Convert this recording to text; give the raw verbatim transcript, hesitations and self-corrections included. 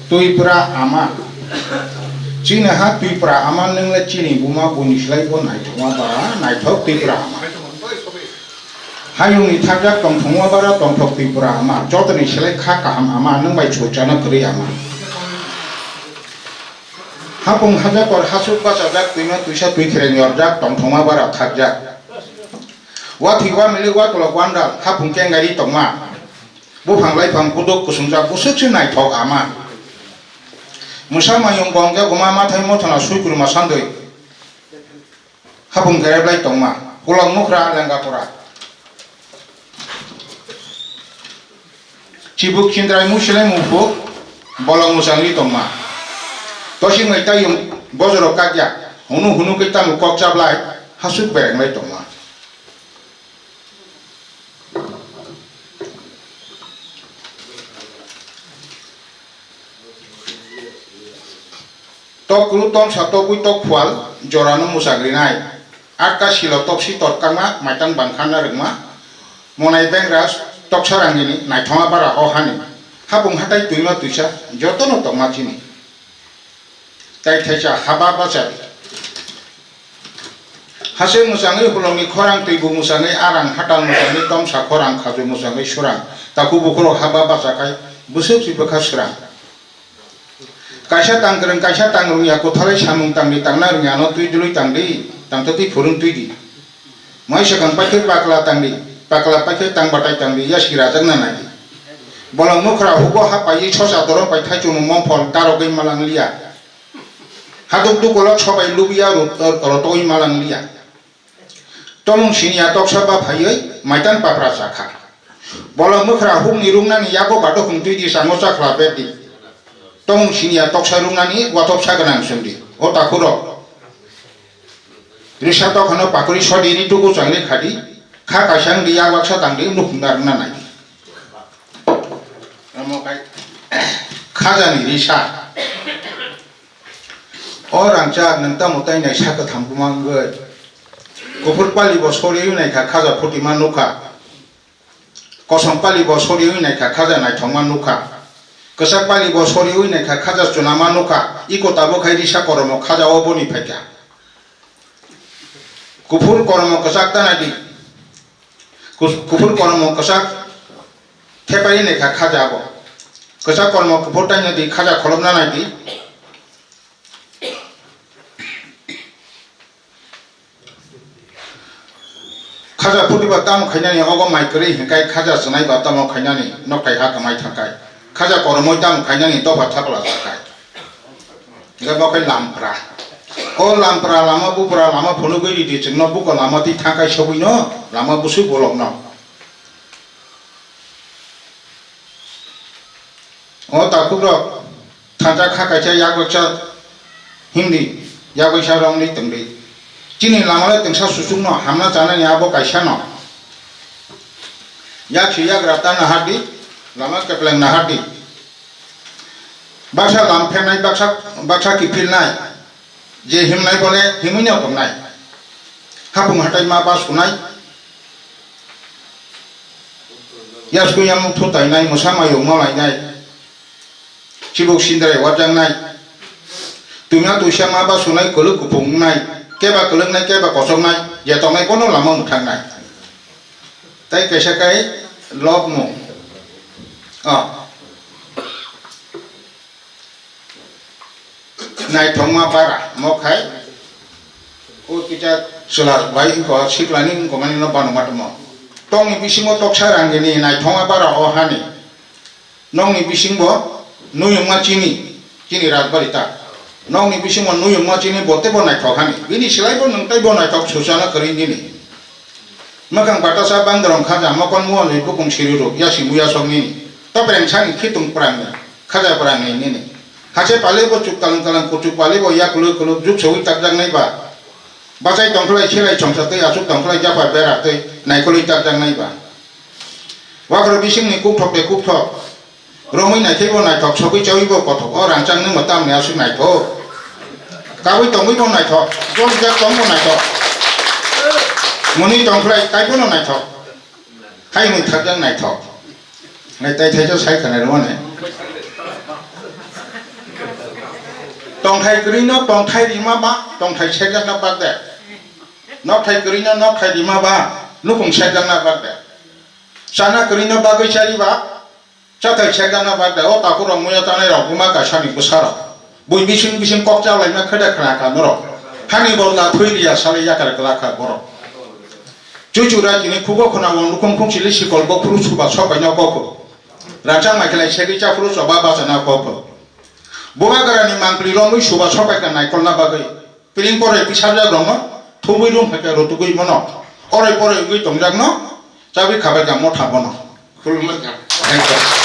Twipra ama. Chini ha Twipra ama nwngle chini buma buni slai bo naithokma bara naithok Twipra ama. Hayungni thakjak tongthokma bara tongthok Twipra ama. Jotoni slai kha kaham ama nwng bai chujana kwrwi ama. Hapung hajakor hasuk bachajak twima twisa twi khereng yorjak tongthokma bara thakjak. Wathwi wamili watolok wandal hapung kengari tongma. Buphang laiphang buduk kusungjak busuk se naithok ama. Mwsa mayung gongya guma mathai mothana sui kuruma sandoi. Hapung kereblai tongma. Kulok nukra lengga pura. Chibuk chindrai musilai mupuk bolong mwsangli tongma. Tosing bai tayung bojoro kakya. Hunu hunu khe tamo kok chablai hasuk berenglai tongma. Tok kulu tomsa tokbui tok phual jorano mwchagrinai. Atka silo topsi torkangma maitang bangkha narwkma. Monai bengra toksa rangini naithoma bara o hani. Hapung hatai twima twisa jotono tongma chini. Tai thaisa haba bachari. Hase mwchangwi hulongni khorang twibu mwchangwi arang hatal mwchangwi tomsa khorang khaju mwchangwi surang. Taku bukhuro haba bachakai bwswk si bwkha srang. Kaisa tang kwrwng kaisa tang rwngya kwthalai samung tangdi tangna rwngya no twi dului tangdi tangtwtwi phurwng twidi. Mai swkang paikhe pakla tangdi, pakla paikhe tang batai tangdi, yasi rajakna naidi. Bolong mwkhra hugo ha paiwi sosa dorong pai thaichung mongphol darogwi malang liya. Haduk dukolok sobai lubiya rot-, rotoi malang liya. Tomung siniya toksa ba phaiwi maitan papra chakha. Bolong mwkhra hukni ruknani yago bato hung twidi sango chakla berdi. Tomung siniya toksa ruknani wathopsa gwnang songdi. O takhurok. Risa tok hano pakri sodi ni tuku changli khadi, kha kaisa wngdi yak baksa tangdi nuk hwnna rwngna nai. Omo kai khajani risa. O rangchak nwng tamo tai nai sa kwtham buma wngwi. Kuphur pali bo soriwi nai kha khaja phutima nukha. Kosom pali bo soriwi naikha khaja naithokma nukha. Kwchak pali bo soriwi naikha khaja chunama nukha. Iko tabuk hai risa koromo khaja o boni phaikha. Kuphur koromo kwchak tanadi. Kus-, kuphur koromo kwchak thepari naikha khaja abo. Kwchak koromo kuphur tainadi khaja kholopna naidi. Khaja phuti ba tamo khainani ogo mai kwrwi hinkai khaja chwnai ba tamo khainani nokthai ha kwmai thangkai. Khaja koromoi tamo khainani dopha thapla sakai. Hingke bo khe lampra. O lampra lama bupra lama phunugwi ridi chwngno buko lama twi thangkai sogwino lama busuk bolokno. O takhukrok thansa kha kaisa yak baksa himdi, yak baksa rongni tongdi. Chini lama le tengsa susukno hamna chanani abo kaisa no. Yak si yak rata nahardi, lama kepleng nahardi. Baksa lam phenai, baksa, baksa kiphilnai. Je himnai bole himwi no tongnai. Hapung hatai ma ba sunai. Yasku yamung thu tainai, mwsa mayung malainai. Chibuk sindrai wajaknai. Twima twisa ma ba sunai kwlwk kuphung wngnai. Keba kwlwknai, keba kochoknai. Je tongnai bono lama mwthangnai. Tai kaisa kai lobmung. Oh. Naithokma bara, mo khai. O kisa chwla bai wngkha, siklani wngkha mani no bano matamo. Tongni bisingo toksa rangini naithokma bara o hani. Nokni bisingo nuyungma chini, chini rajbari ta. Nokni bisingo nuyungma chini bo teibo naithok hani. Bini swlaibo nwng teibo naithok suchana kwrwi nini. Mwkhang batasa bangdrong khaja mokon muani bukung siri ruk yasi muya sok nini. Topreng sani khitung prang ni. Khaja prang ni nini. Hase pale bo chuk kalang kalang kuchuk pale bo yak kuluk kuluk juk sogwi takjak nai ba. Bachai tongkhlai selai chomsa tei asuk tongkhlai japa bera tei naikolwi takjak nai ba. Wakhro bising ni kukthok tei kukthok. Romwi naithai bo naithok, sogwi chawi bo kothok, o rangchak nungma tamni aswk naithok. Kabwi tongwi bo naithok, jolijak tong bo naithok. Mwnwi tongkhlai kaibono naithok. Hai hwnwi thakjak naithok. Nai tai thai sai khanai rwmani. Tongthai kwrwi no tongthai rima ba, tongthai sekjakna bak de. Nokthai kwrwi no nokthai rima ba, nukung sekjakna bak de. Chana kwrwi no bagwi chari ba, chathai sekjakna bak de. O takhuk rok muya tanai rok buma kaisa ni bwsa rok. Bui bising bising kok cha laima khede khna ka norok. Hani borla thwi riya salai yakar kwlak kha borok. Chuchu rajini khugo khna o nukhung khung sili sikol bokhru suba sopai no kokho. Rachang mai khlai segwi chaphuru choba bachana kokho. Bubagrani mangpli romwi suba sopai ka naikolna bagwi. Piring pore pisarjak rokno thubui rum hai ka rotugwi mono. Oroi poroi wngwi tongjakno chabwi khabai ka motha bono. Khulumbai kha. Thank you.